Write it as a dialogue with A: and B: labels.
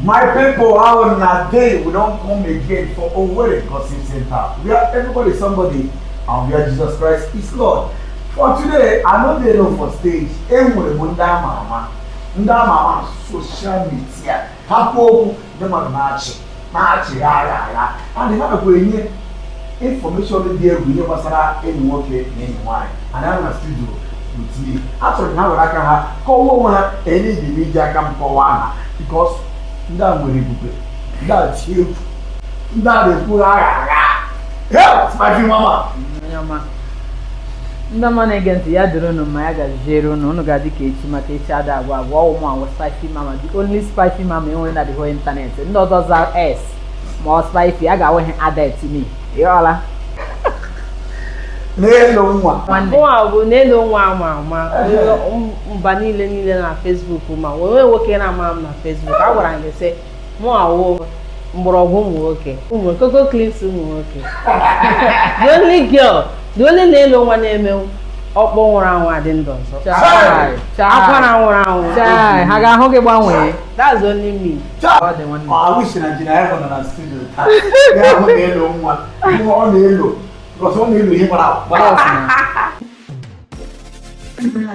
A: My people, how una dey? We don come again for Owerri Gossip Center, where everybody is somebody and where Jesus Christ is Lord. For today, I no dey alone for stage. Enwere m ndị ama ama, ndị ama ama na social media. Ha kwuo okwu, ndị mmadụ na-achị, na-achị agha agha. And ha nakwa enye information dị egwu ihe gbasara enyi nwoke na enyi nwaanyị. And ha nọ na studio with me. Achọrọ m ha were aka ha kọwaa onwe ha, enye ibi m iji aka m kọwaa ha, because ndị a nwere ebube, ndị a dị egwu, ndị a na-ekwu agha agha. Hey, Spicy Mama.
B: Onye ọma, ndị ọma na-ege ntị, ya dịrị unu ma ya gaziere unu. Unu ga-adị ka echi, maka echi ada agwụ agwụ. Ọwụ mụ awụ Spicy Mama, the only Spicy Mama enwere na the whole internet. Ndị ọzọ za S ma ọ Spicy a ga-awụ ihe added to me, ịghọla?
A: N'elu nwa.
B: Nwanne.
C: Mụnwa bụ n'elu nwa ama ama mba niile niile na Facebook, ma onwe nwoke na-ama m na Facebook. A gwara m gị sị mụ awụ mgbọrọgwụ ụmụ nwoke, ụmụ koko clips, ụmụ nwoke, the only girl, the only na-elu nwa na-eme ọkpọ nwụrụ anwụ adị ndụ ọzọ.
B: Chai, chai.
C: Akwara nwụrụ anwụ.
B: Chai, ha ga-ahụ gị gbanwee.
C: That's only me.
B: Ọ dị, nwanne.
A: I wish na Engineer Evo nọ na studio taa. Ya ahụ na-elo nwa. Nwa ọ na-elo. Because ọ na-elo ihe gbara gbara.
B: Yes, na.